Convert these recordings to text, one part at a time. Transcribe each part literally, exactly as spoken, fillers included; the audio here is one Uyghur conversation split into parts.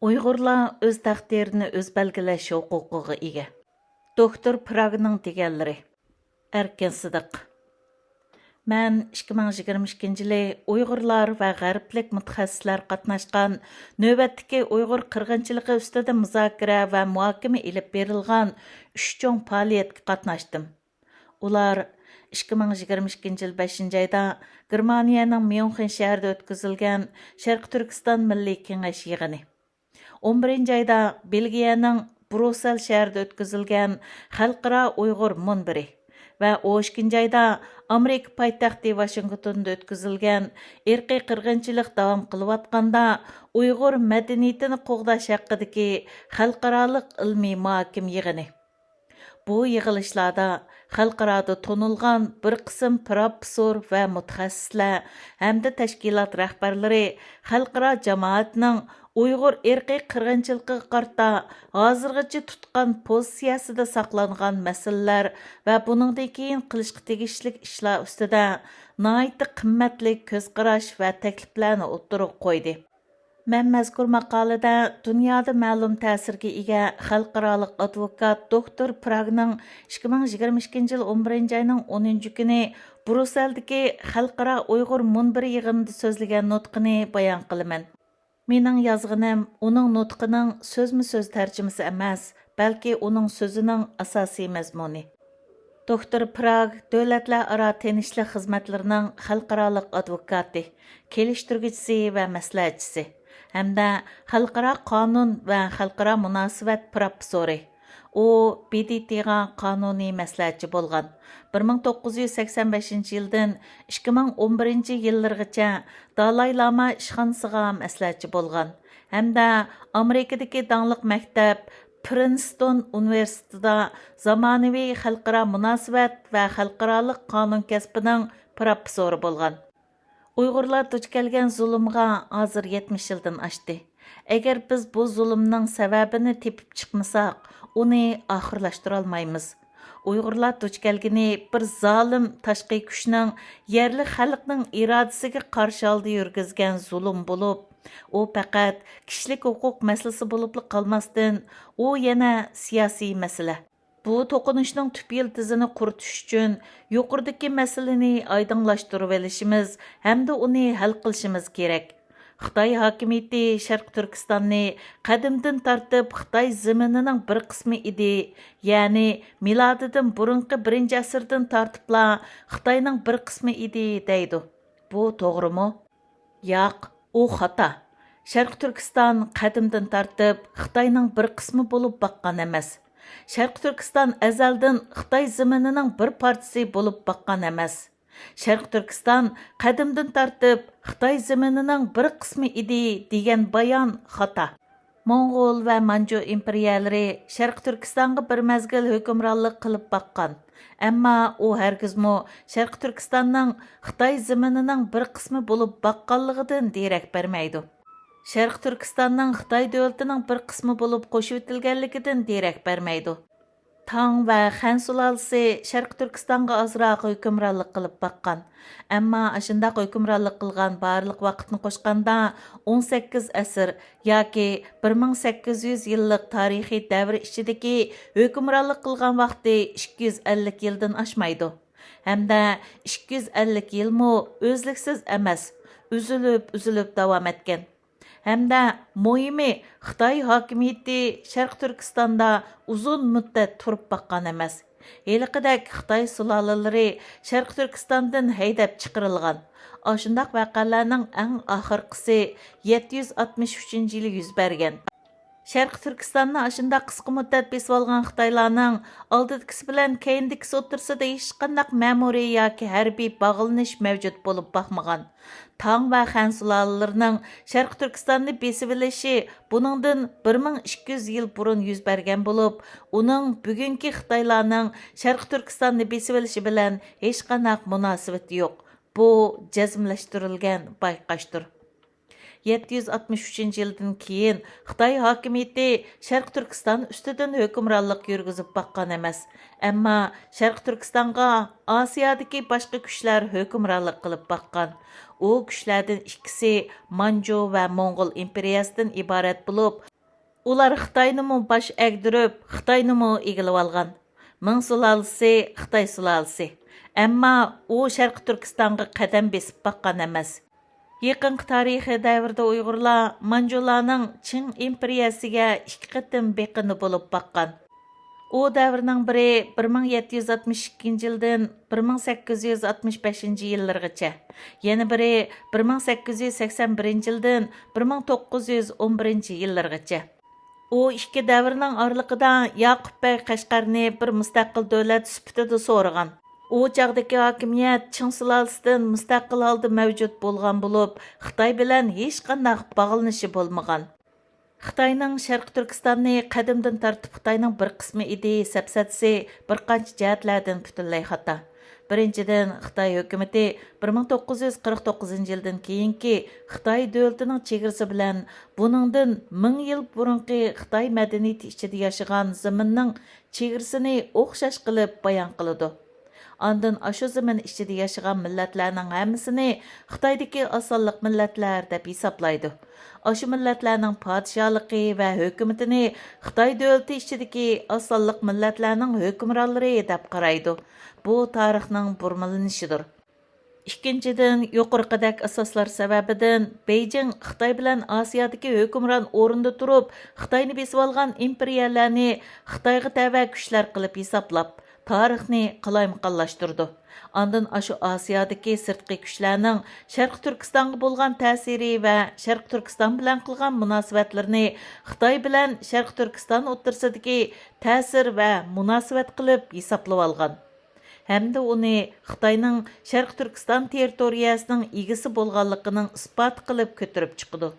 ئۇيغۇرلار ئۆز تەقدىرىنى ئۆزى بەلگىلەش ھوقۇقىغا ئىگە. دوكتور پراگنىڭ دېگەنلىرى. ئەركىن سىدىق. مەن ئىككى مىڭ يىگىرمە ئىككىنچى يىلى ئۇيغۇرلار ۋە غەربلىك مۇتەخەسسىسلەر قاتناشقان نۆۋەتتىكى ئۇيغۇر قىرغىنچىلىقى ئۈستىدە مۇزاكىرە ۋە مۇھاكىمە ئېلىپ بېرىلغان ئۈچ چوڭ پائالىيەتكە قاتناشتىم. ئۇلار ئىككى مىڭ يىگىرمە ئىككىنچى يىل بەشىنچى ئايدا گېرمانىيەنىڭ ميۇنخېن شەھىرىدە ئۆتكۈزۈلگەن شەرقىي تۈركىستان مىللىي كېڭەش يىغىنى، ئون بىرىنچى ئايدا بېلگىيەنىڭ بروسسېل شەھىرىدە ئۆتكۈزۈلگەن خەلقئارا ئۇيغۇر مۇنبىرى ۋە ئون ئىككىنچى ئايدا ئامېرىكا پايتەختى ۋاشىنگتوندا ئۆتكۈزۈلگەن ئىرقىي قىرغىنچىلىق داۋام قىلىۋاتقاندا ئۇيغۇر مەدەنىيىتىنى قوغداش ھەققىدىكى خەلقئارالىق ئىلمىي مۇھاكىمە يىغىنى. بۇ يىغىلىشلاردا خەلقئارادا تونۇلغان بىر قىسىم پىروفېسسور ۋە مۇتەخەسسىسلەر ھەمدە تەشكىلات رەھبەرلىرى خەلقئارا جامائەتنىڭ ئۇيغۇر ئىرقىي قىرغىنچىلىقىغا قارىتا ھازىرغىچە تۇتقان پوزىتسىيەسىدە ساقلانغان مەسىلىلەر ۋە بۇنىڭدىن كېيىن قىلىشقا تېگىشلىك ئىشلار ئۈستىدە ناھايىتى قىممەتلىك كۆز قاراش ۋە تەكلىپلەرنى ئوتتۇرىغا قويدى. مەن مەزكۇر ماقالىدە دۇنيادا مەلۇم تەسىرگە ئىگە خەلقئارالىق ئادۋوكات دوكتور پراگنىڭ ئىككى مىڭ يىگىرمە ئىككىنچى يىل ئون بىرىنچى ئاينىڭ ئونىنچى كۈنى بروسسېلدىكى خەلقئارا ئۇيغۇر مۇنبىرى يىغىنىدا سۆزلىگەن نۇتقىنى بايان قىلىمەن. مېنىڭ يازغىنىم ئۇنىڭ نۇتقىنىڭ سۆزمۇ سۆز تەرجىمىسى ئەمەس، بەلكى ئۇنىڭ سۆزىنىڭ ئاساسىي مەزمۇنى. دوكتور پراگ دۆلەتلەر ئارا تىنچلىق خىزمەتلىرىنىڭ خەلقئارالىق ئادۋوكاتى، كېلىشتۈرگۈچىسى ۋە مەسلىھەتچىسى ھەمدە خەلقئارا قانۇن ۋە خەلقئارا مۇناسىۋەت پىروفېسسورى. ئۇ ب د ت غا قانۇنىي مەسلىھەتچى بولغان. بىر مىڭ توققۇز يۈز سەكسەن بەشىنچى يىلدىن ئىككى مىڭ ئون بىرىنچى يىللىرىغىچە دالاي لاما ئىشخانىسىغا مەسلىھەتچى بولغان ھەمدە ئامېرىكىدىكى داڭلىق مەكتەپ پرىنستون ئۇنىۋېرسىتېتىدا زامانىۋى خەلقئارا مۇناسىۋەت ۋە خەلقئارالىق قانۇن كەسپىنىڭ پىروفېسسورى بولغان. ئۇيغۇرلار دۇچ كەلگەن زۇلۇمغا ھازىر يەتمىش يىلدىن ئاشتى. ئەگەر بىز بۇ زۇلۇمنىڭ سەۋەبىنى تېپىپ چىقمىساق، ئۇنى ئاخىرلاشتۇرالمايمىز. ئۇيغۇرلار دۇچ كەلگىنى بىر زالىم تاشقى كۈچنىڭ يەرلىك خەلقنىڭ ئىرادىسىگە قارشى ھالدا يۈرگۈزگەن زۇلۇم بولۇپ، ئۇ پەقەت كىشىلىك ھوقۇق مەسىلىسى بولۇپلا قالماستىن، ئۇ يەنە سىياسىي مەسىلە. بۇ توقۇنۇشنىڭ تۈپ يىلتىزىنى قۇرۇتۇش ئۈچۈن يۇقىرىدىكى مەسىلىنى ئايدىڭلاشتۇرۇۋېلىشىمىز ھەمدە ئۇنى ھەل قىلىشىمىز كېرەك. خىتاي ھاكىمىيىتى شەرقىي تۈركىستاننى قەدىمدىن تارتىپ خىتاي زېمىنىنىڭ بىر قىسمى ئىدى، يەنى مىلادىدىن بۇرۇنقى بىرىنچى ئەسىردىن تارتىپلا خىتاينىڭ بىر قىسمى ئىدى دەيدۇ. بۇ توغرىمۇ؟ ياق، ئۇ خاتا. شەرقىي تۈركىستان قەدىمدىن تارتىپ خىتاينىڭ بىر قىسمى بولۇپ باققان ئەمەس. شەرقىي تۈركىستان ئەزەلدىن خىتاي زېمىنىنىڭ بىر پارچىسى بولۇپ باققان ئەمەس. شەرقىي تۈركىستان قەدىمدىن تارتىپ خىتاي زېمىنىنىڭ بىر قىسمى ئىدى دېگەن بايان خاتا. موڭغۇل ۋە مانجۇ ئىمپېرىيەلىرى شەرقىي تۈركىستانغا بىر مەزگىل ھۆكۈمرانلىق قىلىپ باققان. ئەمما ئۇ ھەرگىزمۇ شەرقىي تۈركىستاننىڭ خىتاي زېمىنىنىڭ بىر قىسمى بولۇپ باققانلىقىدىن دېرەك بەرمەيدۇ. شەرقىي تۈركىستاننىڭ خىتاي دۆلىتىنىڭ بىر قىسمى بولۇپ قوشۇۋېتىلگەنلىكىدىن دېرەك بەرمەيدۇ. تاڭ ۋە خەن سۇلالىسى شەرقىي تۈركىستانغا ئازراق ھۆكۈمرانلىق قىلىپ باققان. ئەمما ئاشۇنداق ھۆكۈمرانلىق قىلغان بارلىق ۋاقىتنى قوشقاندا، ئون سەككىز ئەسىر ياكى بىر مىڭ سەككىز يۈز يىللىق تارىخىي دەۋر ئىچىدىكى ھۆكۈمرانلىق قىلغان ۋاقتى ئىككى يۈز ئەللىك يىلدىن ئاشمايدۇ. ھەمدە ئىككى يۈز ئەللىك يىلمۇ ئۈزلۈكسىز ئەمەس، ئۈزۈلۈپ-ئۈزۈلۈپ داۋام ئەتكەن. ھەمدە مۇھىمى، خىتاي ھاكىمىيىتى شەرقىي تۈركىستاندا ئۇزۇن مۇددەت تۇرۇپ باققان ئەمەس. ھېلىقىدەك خىتاي سۇلالىلىرى شەرقىي تۈركىستاندىن ھەيدەپ چىقىرىلغان. ئاشۇنداق ۋەقەلەرنىڭ ئەڭ ئاخىرقىسى يەتتە يۈز ئاتمىش ئۈچىنچى يىلى يۈز بەرگەن. شەرقىي تۈركىستاننى ئاشۇنداق قىسقا مۇددەت بېسىۋالغان خىتايلارنىڭ ئالدىدىكىسى بىلەن كەينىدىكىسى ئوتتۇرىسىدا ھېچقانداق مەمۇرىي ياكى ھەربىي باغلىنىش مەۋجۇت بولۇپ باقمىغان. تاڭ ۋە خەن سۇلالىلىرىنىڭ شەرقىي تۈركىستاننى بېسىۋېلىشى بۇنىڭدىن بىر مىڭ ئىككى يۈز يىل بۇرۇن يۈز بەرگەن بولۇپ، ئۇنىڭ بۈگۈنكى خىتايلارنىڭ شەرقىي تۈركىستاننى بېسىۋېلىشى بىلەن ھېچقانداق مۇناسىۋىتى يوق. بۇ جەزملەشتۈرۈلگەن بايقاشتۇر. يەتتە يۈز ئاتمىش ئۈچىنچى يىلدىن كېيىن خىتاي ھاكىمىيىتى شەرقىي تۈركىستان ئۈستىدىن ھۆكۈمرانلىق يۈرگۈزۈپ باققان ئەمەس، ئەمما شەرقىي تۈركىستانغا ئاسىيادىكى باشقا كۈچلەر ھۆكۈمرانلىق قىلىپ باققان. ئۇ كۈچلەردىن ئىككىسى مانجۇ ۋە موڭغۇل ئىمپېرىيەسىدىن ئىبارەت بولۇپ، ئۇلار خىتاينىمۇ باش ئەگدۈرۈپ، خىتاينىمۇ ئىگىلىۋالغان. مىڭ سۇلالىسى خىتاي سۇلالىسى. ئەمما ئۇ شەرقىي تۈركىستانغا قەدەم بېسىپ باققان ئەمەس. يېقىنقى تارىخىي دەۋردە ئۇيغۇرلار مانجۇلارنىڭ چىڭ ئىمپېرىيەسىگە ئىككى قېتىم بېقىندى بولۇپ باققان. ئۇ دەۋرنىڭ بىرى بىر مىڭ يەتتە يۈز ئاتمىش ئىككىنچى يىلدىن بىر مىڭ سەككىز يۈز ئاتمىش بەشىنچى يىللىرىغىچە، يەنە بىرى بىر مىڭ سەككىز يۈز سەكسەن بىرىنچى يىلدىن بىر مىڭ توققۇز يۈز ئون بىرىنچى يىللىرىغىچە. ئۇ ئىككى دەۋرنىڭ ئارىلىقىدا ياقۇپ بەگ قەشقەرنى بىر مۇستەقىل دۆلەت سۈپىتىدە سورىغان. ئۇ چاغدىكى ھاكىمىيەت چىڭ سۇلالىسىدىن مۇستەقىل ھالدا مەۋجۇت بولغان بولۇپ، خىتاي بىلەن ھېچقانداق باغلىنىشى بولمىغان. خىتاينىڭ شەرقىي تۈركىستاننى قەدىمدىن تارتىپ خىتاينىڭ بىر قىسمى ئىدى سەپسەتىسى بىر قانچە جەھەتلەردىن پۈتۈنلەي خاتا. بىرىنچىدىن، خىتاي ھۆكۈمىتى بىر مىڭ توققۇز يۈز قىرىق توققۇزىنچى يىلدىن كېيىنكى خىتاي دۆلىتىنىڭ چېگرىسى بىلەن بۇنىڭدىن مىڭ يىل بۇرۇنقى خىتاي مەدەنىيىتى ئىچىدە ياشىغان زېمىننىڭ چېگرىسىنى ئوخشاش قىلىپ بايان قىلىدۇ. ئاندىن ئاشۇ زېمىن ئىچىدە ياشىغان مىللەتلەرنىڭ ھەممىسىنى خىتايدىكى ئاز سانلىق مىللەتلەر دەپ ھېسابلايدۇ. ئاشۇ مىللەتلەرنىڭ پادىشاھلىقى ۋە ھۆكۈمىتىنى خىتاي دۆلىتى ئىچىدىكى ئاز سانلىق مىللەتلەرنىڭ ھۆكۈمرانلىرى دەپ قارايدۇ. بۇ تارىخنىڭ بۇرمىلىنىشىدۇر. ئىككىنچىدىن، يۇقىرىقىدەك ئاساسلار سەۋەبىدىن، بېيجىڭ خىتاي بىلەن ئاسىيادىكى ھۆكۈمران ئورۇندا تۇرۇپ، خىتاينى بېسىۋالغان ئىمپېرىيەلەرنى خىتايغا تەۋە كۈچلەر قىلىپ ھېسابلاپ، تارىخنى قالايمىقانلاشتۇرىدۇ. ئاندىن ئاشۇ ئاسىيادىكى سىرتقى كۈچلەرنىڭ شەرقىي تۈركىستانغا بولغان تەسىرى ۋە شەرقىي تۈركىستان بىلەن قىلغان مۇناسىۋەتلىرىنى خىتاي بىلەن شەرقىي تۈركىستان ئوتتۇرىسىدىكى تەسىر ۋە مۇناسىۋەت قىلىپ ھېسابلىۋالغان. ھەمدە ئۇنى خىتاينىڭ شەرقىي تۈركىستان تېررىتورىيەسىنىڭ ئىگىسى بولغانلىقىنىڭ ئىسپاتى قىلىپ كۆتۈرۈپ چىقىدۇ.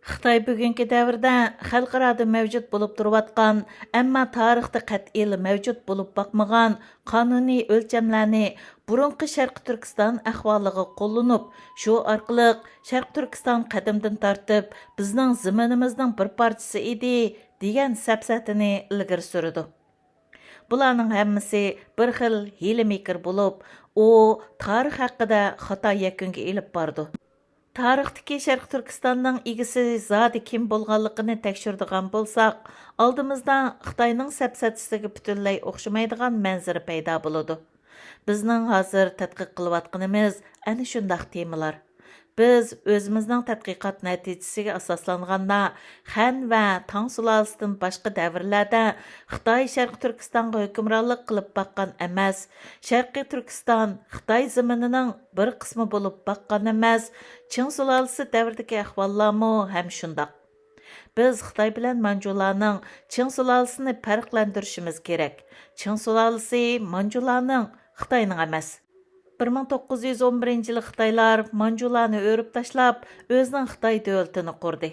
خىتاي بۈگۈنكى دەۋردە خەلقئارادا مەۋجۇت بولۇپ تۇرۇۋاتقان، ئەمما تارىختا قەتئىيلا مەۋجۇت بولۇپ باقمىغان قانۇنىي ئۆلچەملەرنى بۇرۇنقى شەرقىي تۈركىستان ئەھۋالىغا قوللىنىپ، شۇ ئارقىلىق شەرقىي تۈركىستان قەدىمدىن تارتىپ بىزنىڭ زېمىنىمىزنىڭ بىر پارچىسى ئىدى، دېگەن سەپسەتىنى ئىلگىرى سۈرىدۇ. بۇلارنىڭ ھەممىسى بىر خىل ھىيلە-مىكىر بولۇپ، ئۇ تارىخ ھەققىدە خاتا يەكۈنگە ئېلىپ بارىدۇ. تارىختىكى شەرقىي تۈركىستاننىڭ ئىگىسى زادى كىم بولغانلىقىنى تەكشۈرىدىغان بولساق، ئالدىمىزدا خىتاينىڭ سەپسەتىسىگە پۈتۈنلەي ئوخشىمايدىغان مەنزىرە پەيدا بولىدۇ. بىزنىڭ ھازىر تەتقىق قىلىۋاتقىنىمىز ئەنە شۇنداق تېمىلار. بىز ئۆزىمىزنىڭ تەتقىقات نەتىجىسىگە ئاساسلانغاندا، خەن ۋە تاڭ سۇلالىسىدىن باشقا دەۋرلەردە خىتاي شەرقىي تۈركىستانغا ھۆكۈمرانلىق قىلىپ باققان ئەمەس، شەرقىي تۈركىستان خىتاي زېمىنىنىڭ بىر قىسمى بولۇپ باققان ئەمەس، چىڭ سۇلالىسى دەۋرىدىكى ئەھۋاللارمۇ ھەم شۇنداق. بىز خىتاي بىلەن مانجۇلارنىڭ چىڭ سۇلالىسىنى پەرقلەندۈرۈشىمىز كېرەك. چىڭ سۇلالىسى مانجۇلارنىڭ، خىتاينىڭ ئەمەس. بىر مىڭ توققۇز يۈز ئون بىرىنچى يىلى خىتايلار مانجۇلارنى ئۆرۈپ تاشلاپ، ئۆزىنىڭ خىتاي دۆلىتىنى قۇردى.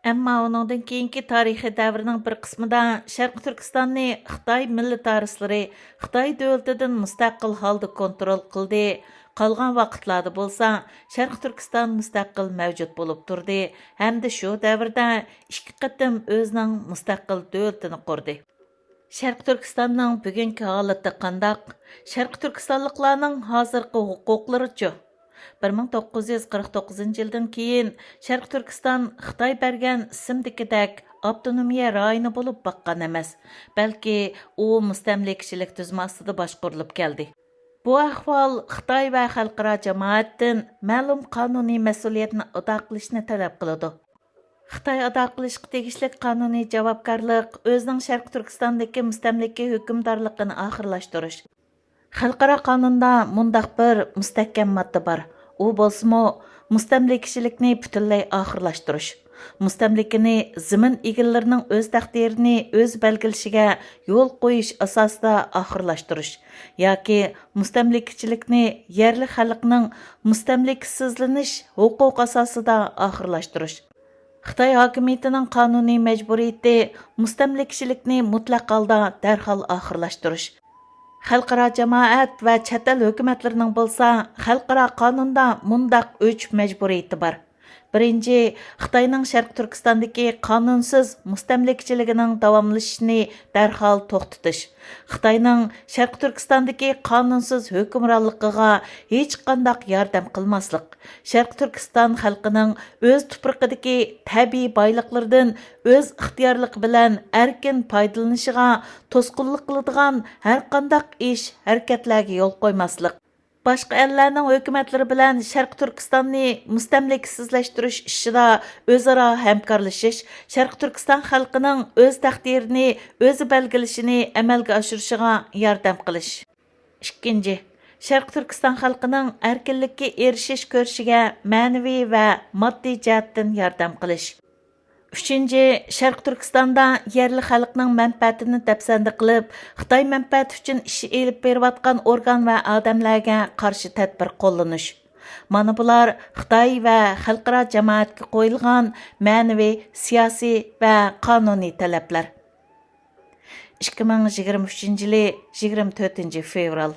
ئەمما ئۇنىڭدىن كېيىنكى تارىخىي دەۋرنىڭ بىر قىسمىدا شەرقىي تۈركىستاننى خىتاي مىللىتارىستلىرى خىتاي دۆلىتىدىن مۇستەقىل ھالدا كونترول قىلدى. قالغان ۋاقىتلاردا بولسا شەرقىي تۈركىستان مۇستەقىل مەۋجۇت بولۇپ تۇردى ھەمدە شۇ دەۋردە ئىككى قېتىم ئۆزىنىڭ مۇستەقىل دۆلىتىنى قۇردى. شەرقىي تۈركىستاننىڭ بۈگۈنكى ھالىتى قانداق؟ شەرقىي تۈركىستانلىقلارنىڭ ھازىرقى ھوقۇقلىرىچۇ؟ بىر مىڭ توققۇز يۈز قىرىق توققۇزىنچى يىلدىن كېيىن شەرقىي تۈركىستان خىتاي بەرگەن ئىسىمدىكىدەك ئاپتونومىيە رايونى بولۇپ باققان ئەمەس، بەلكى ئۇ مۇستەملىكىچىلىك تۈزۈمى ئاستىدا باشقۇرۇلۇپ كەلدى. بۇ ئەھۋال خىتاي ۋە خەلقئارا جامائەتتىن مەلۇم قانۇنىي مەسئۇلىيەتنى ئادا قىلىشنى تەلەپ قىلىدۇ. خىتاي ئادا قىلىشقا تېگىشلىك قانۇنىي جاۋابكارلىق ئۆزىنىڭ شەرقىي تۈركىستاندىكى مۇستەملىكە ھۆكۈمدارلىقىنى ئاخىرلاشتۇرۇش. خەلقئارا قانۇندا مۇنداق بىر مۇستەھكەم ماددا بار. ئۇ بولسىمۇ مۇستەملىكىچىلىكنى پۈتۈنلەي ئاخىرلاشتۇرۇش. مۇستەملىكىنى زېمىن ئىگىلىرىنىڭ ئۆز تەقدىرىنى ئۆزى بەلگىلىشىگە يول قويۇش ئاساسىدا ئاخىرلاشتۇرۇش ياكى مۇستەملىكىچىلىكنى يەرلىك خەلقنىڭ مۇستەملىكىسىزلىنىش ھوقۇقى ئاساسىدا ئاخىرلاشتۇرۇش. خىتاي ھاكىمىيىتىنىڭ قانۇنىي مەجبۇرىيىتى مۇستەملىكىچىلىكنى مۇتلەق ھالدا دەرھال ئاخىرلاشتۇرۇش. خەلقئارا جامائەت ۋە چەت ئەل ھۆكۈمەتلىرىنىڭ بولسا خەلقئارا قانۇندا مۇنداق ئۆچ مەجبۇرىيىتى بار. بىرىنچى، خىتاينىڭ شەرقىي تۈركىستاندىكى قانۇنسىز مۇستەملىكىچىلىكىنىڭ داۋاملىشىشىنى دەرھال توختىتىش. خىتاينىڭ شەرقىي تۈركىستاندىكى قانۇنسىز ھۆكۈمرانلىقىغا ھېچقانداق ياردەم قىلماسلىق. شەرقىي تۈركىستان خەلقىنىڭ ئۆز تۇپرىقىدىكى تەبىئىي بايلىقلىرىدىن ئۆز ئىختىيارلىقى بىلەن ئەركىن پايدىلىنىشىغا توسقۇنلۇق قىلىدىغان ھەرقانداق ئىش، ھەرىكەتلەرگە يول قويماسلىق. باشقا ئەللەرنىڭ ھۆكۈمەتلىرى بىلەن شەرقىي تۈركىستاننى مۇستەملىكىسىزلەشتۈرۈش ئىشىدا ئۆزئارا ھەمكارلىشىش، شەرقىي تۈركىستان خەلقىنىڭ ئۆز تەقدىرىنى ئۆزى بەلگىلىشىنى ئەمەلگە ئاشۇرۇشىغا ياردەم قىلىش. ئىككىنچى، شەرقىي تۈركىستان خەلقىنىڭ ئەركىنلىككە ئېرىشىش كۈرىشىگە مەنىۋى ۋە ماددىي جەھەتتىن ياردەم قىلىش. ئۈچىنچى، شەرقىي تۈركىستاندا يەرلىك خەلقنىڭ مەنپەئەتىنى دەپسەندە قىلىپ، خىتاي مەنپەئەتى ئۈچۈن ئىش ئېلىپ بېرىۋاتقان ئورگان ۋە ئادەملەرگە قارشى تەدبىر قوللىنىش. مانا بۇلار خىتاي ۋە خەلقئارا جامائەتكە قويۇلغان مەنىۋى، سىياسىي ۋە قانۇنىي تەلەپلەر. ئىككى مىڭ يىگىرمە ئۈچىنچى يىلى يىگىرمە تۆتىنچى فېۋرال.